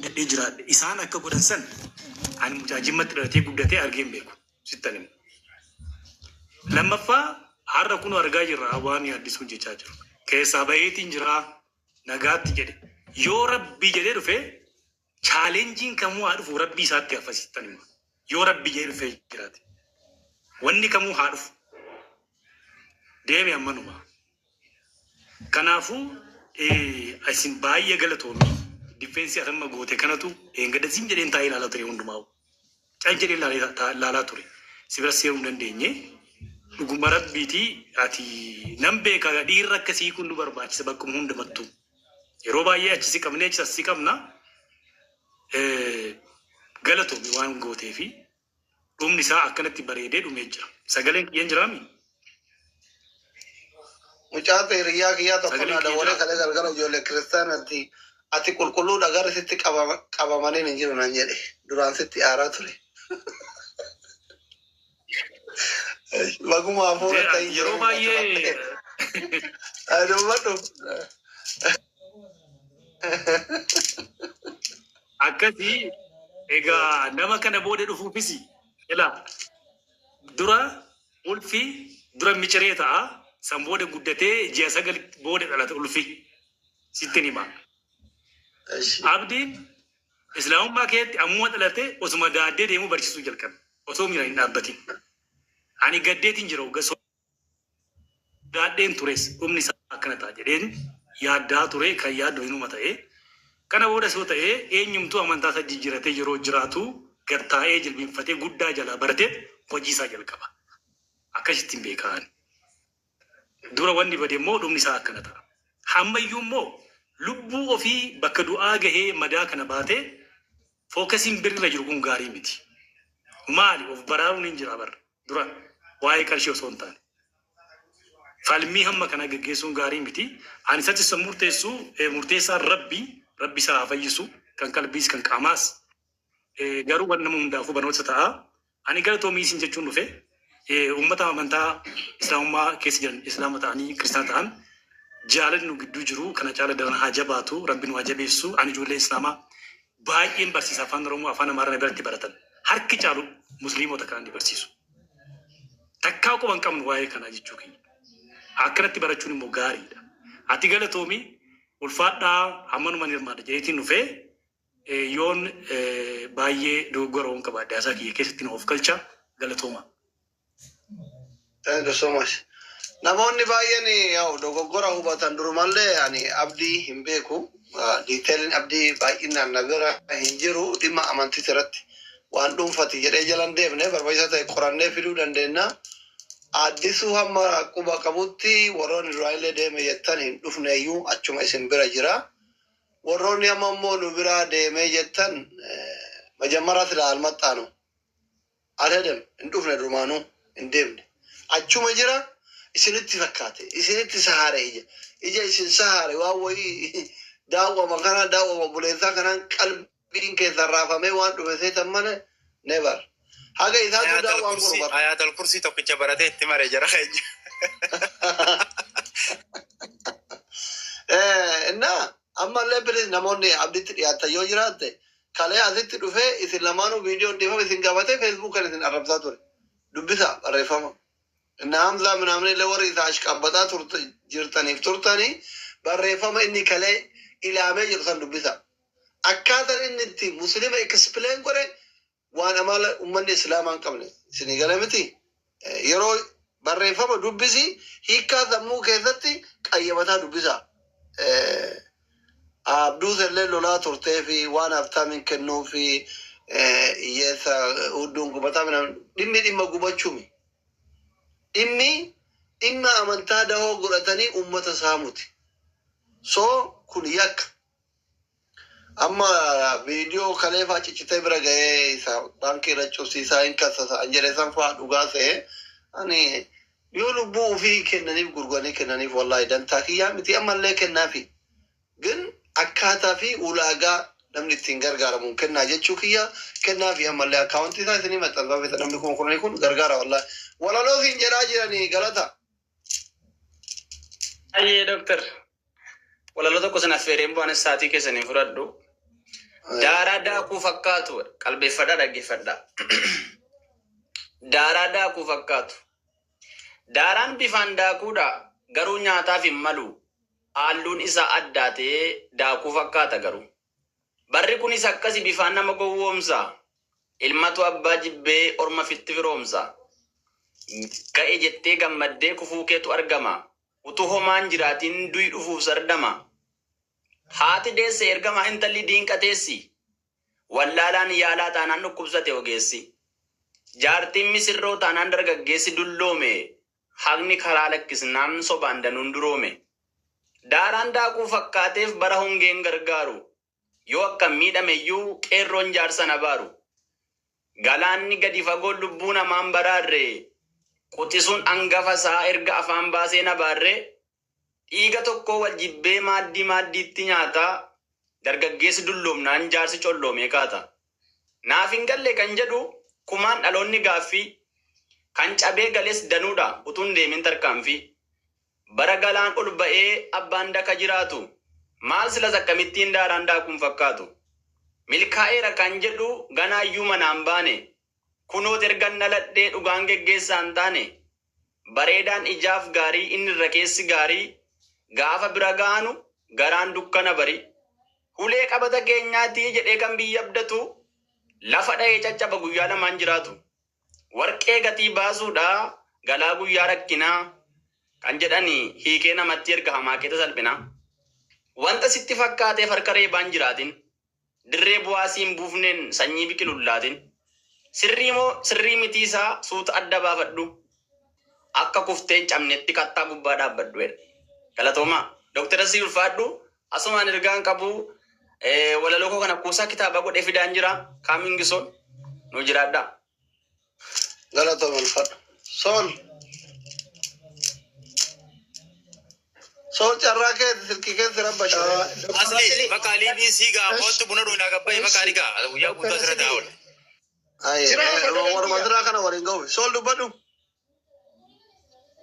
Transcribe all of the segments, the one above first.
Guddadhee jiraadhe isaan akka godhan san ani mucaa Jimmatti dhalatee guddatee argee hin beeku sittan hima. Lammaffaa har'a kunoo argaa jirra waan Addisuun jechaa jiru. Keessaa baheetiin jiraa nagaatti jedhe. Yoo Rabbii jedhee dhufe chaalenjiin kamuu haa dhufu Rabbii isaatti hafa sittan hima. Yoo Rabbii jedhee dhufee jiraate. Wanni kamuu haa dhufu. Deeme ammanuma. Kanaafuu isin baay'ee galatoomi. Difeensi ati amma goote kanatu dheengadda zim jedheen taa'ee ilaalaa ture hundumaa'u. Cal jedhee ilaalaa ture. Si bira seeruu hin dandeenye. Dhuguma Rabbiiti ati nan beeka dhiirri akkasii kun nu barbaachisa bakkuma hundumattuu. Yeroo baay'ee achi si qabnee achi as si qabna. Galatoomi waan gooteefi dhumni isaa akkanatti bareedee dhumee jira. Sagaleen kiyya hin jiraami? Mucaa hiriyaa kiyyaa tokko Sagaleen na kiyya dawwalee jiraa? kalee galgala ijoollee kiristaanatti ati qulqulluudha gara sitti qabamanii hin jiru nan jedhe duraan sitti aaraa ture. Baguma hafuura ta'in Yeroo jedhanii baay'ee dubbadhu. Akkasii egaa nama kana booda dhufuufis ilaa dura ulfi dura miciree ta'a san booda guddatee ji'a 9 booda dhalata ulfi sittin hima. Abdiin islaamummaa keetti ammuma dhalate osuma daaddee deemuu barsiisuu jalqabe osoo miilaan hin dhaabbatin. Ani gaddeetiin jira hogga Sodaadheen tures dhumni isaa akkana ta'a jedheen yaaddaa ture kan yaaddu hinuma ta'e. Kana boodas yoo ta'e eenyumtuu amantaa isaa jijjiiratee yeroo jiraatu gad taa'ee jilbeenfatee guddaa jalaa barateet hojii isaa jalqaba. Akkasittin beeka ani. Dura wanni bade immoo dhumni isaa akkana ta'a. Hammayyuu immoo lubbuu ofii bakka du'aa gahee madaa kana baatee fookasiin birriirra jiru kun gaarii miti. Maali of baraaruun hin jira bar. Dura waa'ee qarshii osoo hin taane. Falmii hamma kanaa geggeessuun gaarii miti. Ani isatti san murteessu murteessaan Rabbi, Rabbi isaa haa fayyisu, kan qalbiis kan qaamaas. Garuu waan nama hundaafuu barnoota ta'a. Ani galatoomii isin jechuun dhufe. Uummata amantaa Islaamummaa keessa jiran Islaama ta'anii Kiristaana ta'an jaalalli nu gidduu jiru kana caala daran haa jabaatu, Rabbi nu haa jabeessu. Ani ijoollee Islaamaa baay'een barsiisa afaan Oromoo afaan Amaaraa na biratti baratan. Harki caalu musliimota kan ani barsiisu. Takkaa quba hin qabnu waa'ee kanaa jechuu kiyya. Akkanatti barachuun immoo gaariidha. Ati galatoomi ulfaadhaa hammanuman hirmaadha jedheetiin dhufee yoon baay'ee dogoggora yoon qabaadhe haasaa kiyya keessatti na of galcha galatooma. Thank you so much. Namoonni baay'een yaa'u dogoggora hubatan durumallee ani Abdii hin beeku. Detailin Abdii baay'inaan na bira hin jiru dhimma amantii irratti waan dhuunfati jedhee jalan deemne barbaachisaa ta'e qorannee fiduu dandeenya. Addisuu hamma quba qabutti warroonni duraanillee deeme jettan hin dhufneeyyuu achuma isin bira jira. Warroonni amma immoo nu biraa deemee jettan majammara silaa almaxxaanu. Alhedem, hin dhufne durumaanuu hin deemne. Achuma jira isinitti fakkaate isinitti sahaare ija ija isin sahaare waan wayii daawwama kana daawwama obboleessaa kanaan qalbiin keessan raafamee waan dhufe seetan malee never haga isaatu Ayaatal daawwaan godhu kursii bar. ayaatal kursii tokkicha baratee itti mare jara keenya. Innaa ammallee please namoonni abditti dhiyaatan yoo jiraatte Kalee asitti dhufee isin lamaanuu viidiyoon dhiifama isin gaafatee Facebook kan isin arrabsaa ture. Dubbisaa barreeffama. Inna Hamzaa minaamin illee warri isaa ashqaabbaxaa turte jirtaniif turtanii barreeffama inni kalee ilaamee jedhu san dubbisaa. Akkaataan inni itti muslima explain godhe waan amala ummanni islaamaa hin qabne isinii gala miti yeroo barreeffama dubbisi hiikkaa sammuu keessatti qayyabataa dubbisaa Abduus illee lolaa turtee fi waan haftaamiin kennuu fi hiyyeessa hudduun gubataa minaan dhimmi dhimma gubachuumi dhimmi dhimma amantaa dahoo godhatanii ummata saamuti so kun yakka Amma viidiyoo kalee faa ciccitee bira ga'ee isa baankii irra cufsiisaa hin kassasa an jedhe san faa dhugaa se'e ani yoo lubbuu ufii kennaniif gurguranii kennaniif wallaahi dantaa kiyyaa miti ammallee kennaafi gin akkaataa fi ulaagaa namni ittiin gargaaramuun kennaa jechuu kiyya kennaafi ammallee akkaawuntii isaa isinii maxxansaa feeta namni 10,000 kun gargaara wallaahi walaloo siin jedhaa jiranii galata. Ayyee doktar. Walaloo tokko sin affeereen bu'anis sa'aatii keessan hin fudhadhu. Daaraa daakuu fakkaatu qalbeeffadhaa dhaggeeffadhaa. Daaraa daakuu fakkaatu. Daaraan bifaan daakuudha garuu nyaataaf hin malu. Halluun isaa addaa ta'ee daakuu fakkaata garuu. Barri kunis akkasi bifaan nama gowwoomsa. Ilmatu abbaa jibbee orma fitti firoomsa. Ga'e jettee gammaddee kufuu keetu argama. Utuu homaan jiraatiin du'i dhufuuf sardama. Haati deesse ergama intalli diinqateessi. Wallaalaan yaalaa taanaan dhukkubsate ogeessi. Jaartiin misirroo taanaan dargaggeessi dulloome. Haqni karaa lakkisnaan sobaan danuun duroome. Daaraan daakuu fakkaateef bara hongeen gargaaru. Yoo akkam miidhame iyyuu qeerroon jaarsa na baaru. Galaanni gadi fagoon lubbuu namaan baraarre. Quxisuun hangafa isaa erga afaan baasee na baarre. Dhiiga tokko wal jibbee maaddii maaddiitti nyaata. Dargaggeessi dulloomnaan jaarsi colloomee kaata. Naaf hin galle kan jedhu kumaan dhaloonni gaaffii. Kan cabee gales danuudha utuun deemin tarkaanfii. Bara galaan ol ba'ee abbaan daka jiraatu. Maal silas akkamittiin daaraan daakuun fakkaatu. Milkaa'eera kan jedhu ganaayyuu manaan baane. Kunoot ergan dhaladhee dhugaan geggeessaa hin taane. Bareedaan ijaaf gaarii inni irra keessi gaarii. Gaafa bira ga'anu garaan dukkana bari. Ulee qabata keenyaatii jedhee kan biyya abdatu. Lafa dha'ee caccaba guyyaa lamaan jiraatu. Warqee gatii baasuudha galaa guyyaa rakkinaa kan jedhani hiikee namatti erga hamaa keessa salphinaa. Wanta sitti fakkaateef harka reebaan jiraatin. Dirree bu'aa siin buufneen sanyii biqilullaatin. Sirrii moo sirrii mitii isaa suuta adda baafadhu. Akka kuftee hin cabnetti kattaa gubbaa dhaabbadhu jedha. Galatoomaa. Dooktara si ulfaadhu asumaan ergaan qabu walaloo koo kana kuusaa kitaabaa godhee fidaan jira. Coming soon nu jiraadhaa. Galatooma ulfaadhu. Sool. Sool carraa keeti silkii keessa rabba shiree. Asli bakka liibiin sii gaa kootu buna dhuunaa gabbaa'e bakka ali gaa guyyaa guutuu asirra taa'aa oola. Warma duraa kana waliin ga'u. Sool dubbadhu.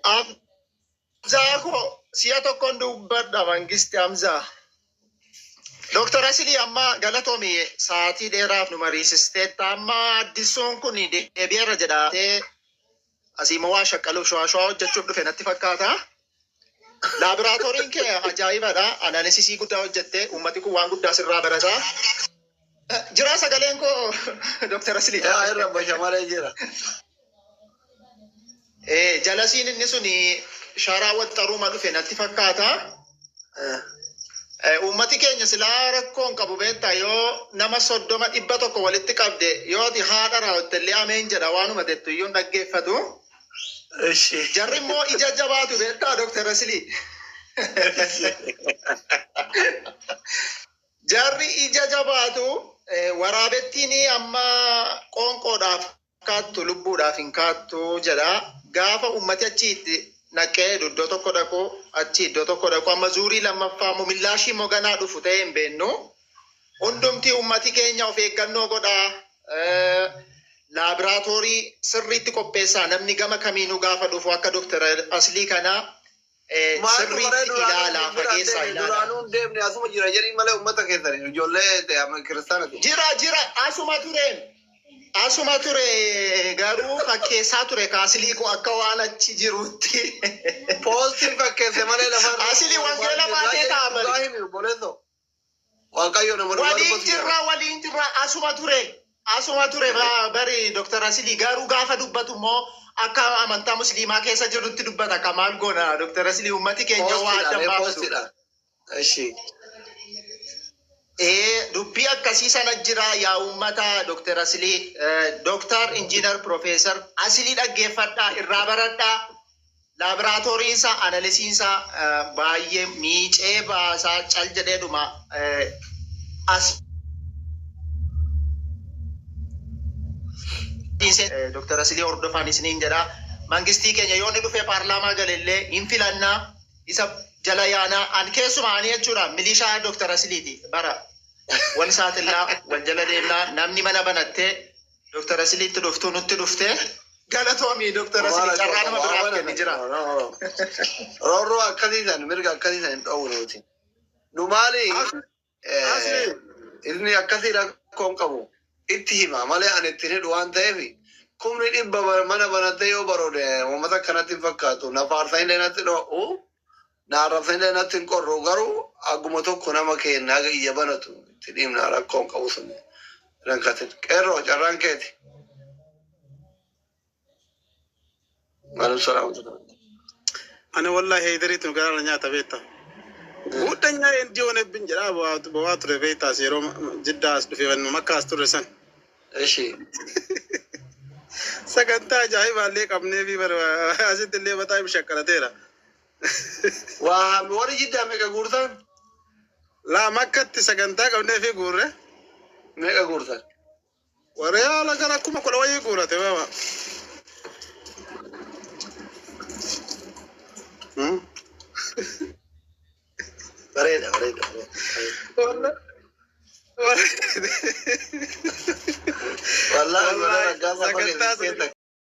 Hamzaa koo si'a tokkoon dubbadha Mangisti Hamzaa. Dooktar Asilii amma galatoomi sa'aatii dheeraaf nu mariisisteetta. Amma addisuun kun deebi'eera jedhaatee asii immoo waa shaqqaluuf shawaa shawaa hojjechuuf dhufe natti fakkaata. Laaboraatooriin kee ajaa'ibadha. Analysis guddaa hojjette. Uummati kun waan guddaa sirraa barata. Jira sagaleen koo Dooktar Asilii. Yaa irra bashamalee jira. Jalasiin inni suni sharaa waxxaruuma dhufe natti fakkaata. Uummati keenya silaa rakkoon qabu beektaa yoo nama 30 100 walitti qabde yoo ati haadha raawwatte illee ameen jedha waanuma jettu iyyuu hin dhaggeeffatu. Jarri immoo ija jabaatu beektaa Dooktar Asilii. Jarri ija jabaatu waraabettiin amma qoonqoodhaaf kaattu lubbuudhaaf hin kaattu jedha. Gaafa uummati achi itti naqee iddoo tokko dhaqu achi iddoo tokko dhaqu amma zuurii lammaffaa immoo millaashii immoo ganaa dhufu ta'ee hin beeknu. Hundumti uummati keenya of eeggannoo godhaa. Laaboraatoorii sirriitti qopheessaa namni gama kamiinuu gaafa dhufu akka Dooktar Aslii kanaa sirriitti ilaalaa fageessaa ilaalaa. Duraanuu hin deemne asuma jira jedhii malee uummata keessanii ijoollee kiristaanati. Jira jira asuma ture. Asuma ture garuu fakkeessaa ture kaasilii koo akka waan achi jirutti. Poostiin fakkeesse malee lafa. Asilii wangeela baatee ta'a bari. Waaqayyo nama dhugaa Waliin dubbatu. jirra waliin jirra asuma ture. Asuma ture bari Dooktar Asilii garuu gaafa dubbatu immoo akka amantaa musliimaa keessa jirutti dubbata kamaal goona Dooktar Asilii uummati keenya waa adda Poostiidha baafatu. poostiidha. Ishi. Dubbii akkasii sana jira yaa uummata Dooktar Asilii Dooktar Injiinar Profeesar Asilii dhaggeeffadhaa irraa baradhaa. Laaboraatooriin isaa analysiin isaa baay'ee miicee baasaa cal jedheedhuma as Dooktar Asilii hordofaan isiniin jedha. Mangistii keenya yoo inni dhufee paarlaamaa galellee hin filannaa isa jala yaanaa an keessumaa ani jechuudha milishaa Dooktar Asiliiti bara wal saaxillaa wal jala deemnaa namni mana banattee Dooktar Asiliitti dhuftuu nutti dhuftee galatoomii Dooktar Asilii carraa nama biraaf kenni jira. Roorroo akkasii san mirga akkasii san hin dhoowwu nuti. Nu maali inni akkasiidha Rakkoon qabu itti hima malee ani ittiin hidhu waan ta'eef 100,000 mana banattee yoo baroode uummata akkanatti hin fakkaatu. Na faarsanillee natti dho'u, na arrabsanillee natti hin qorru, garuu aguma tokko nama keenya haga iyya banatu itti dhimna, rakkoon qabu sun rankatin. Qeerroo, carraan keeti. Maalum salaam. Ani wallahi heydariitu gara nyaata beekta. Guddanyaa inti honebbin jedhaa bo'aa ture beektaas yeroo Jiddaa as dhufe Makka as turre san. Ishi. Sagantaa ajaa'ibaallee qabnee fi asitti illee mataa shakkarateera. Waa warri Jiddaa meeqa guurtan? Laa, Makkatti sagantaa qabnee fi guurre. Meeqa guurtan? Warri haala gara 10,000 wayii guurate baaba. Bareeda, bareeda, bareeda. Wallahi. Wallahi Gaafa sagantaa fageessitee.